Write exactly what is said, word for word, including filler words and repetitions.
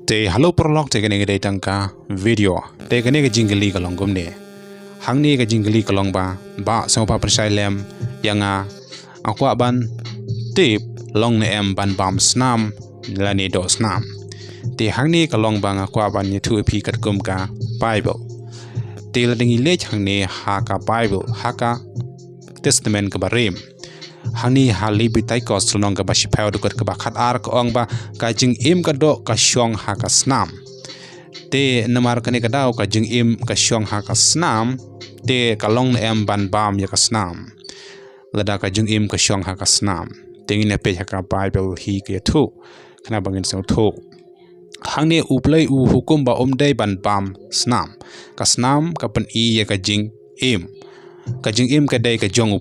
Te hello paralok, te kane ka dei tang ka video. Te kane ka jingkylli ka long kumne. Hangne ka jingkylli ka long ba, ba sngewbha pynshai lem ïa nga, nga kwah ban tip long ne em ban bam snam lane doh snam. Te hangne ka long ba nga kwah ban ïathuh ïa phi katkum ka Bible. Te lada ngi leit hangne ha ka Bible, ha ka Testament kaba rim, hangne ha Leviticus lynnong kaba shiphew dkhot kaba khatar ka ong ba ka jingim ka doh ka shong ha ka snam. Te namar kane ka daw ka jingim ka shong ha ka snam, te ka long ne em ban bam ïa ka snam lada ka jingim ka shong ha ka snam? Te ngin ïa peit ha ka Bible hi ka ïathuh, khnang ba ngin sngewthuh. Hangne U Blei u hukum ba ym dei ban bam snam. Ka snam ka pyni ïa ka jingim. Ka jingim ka dei ka jong U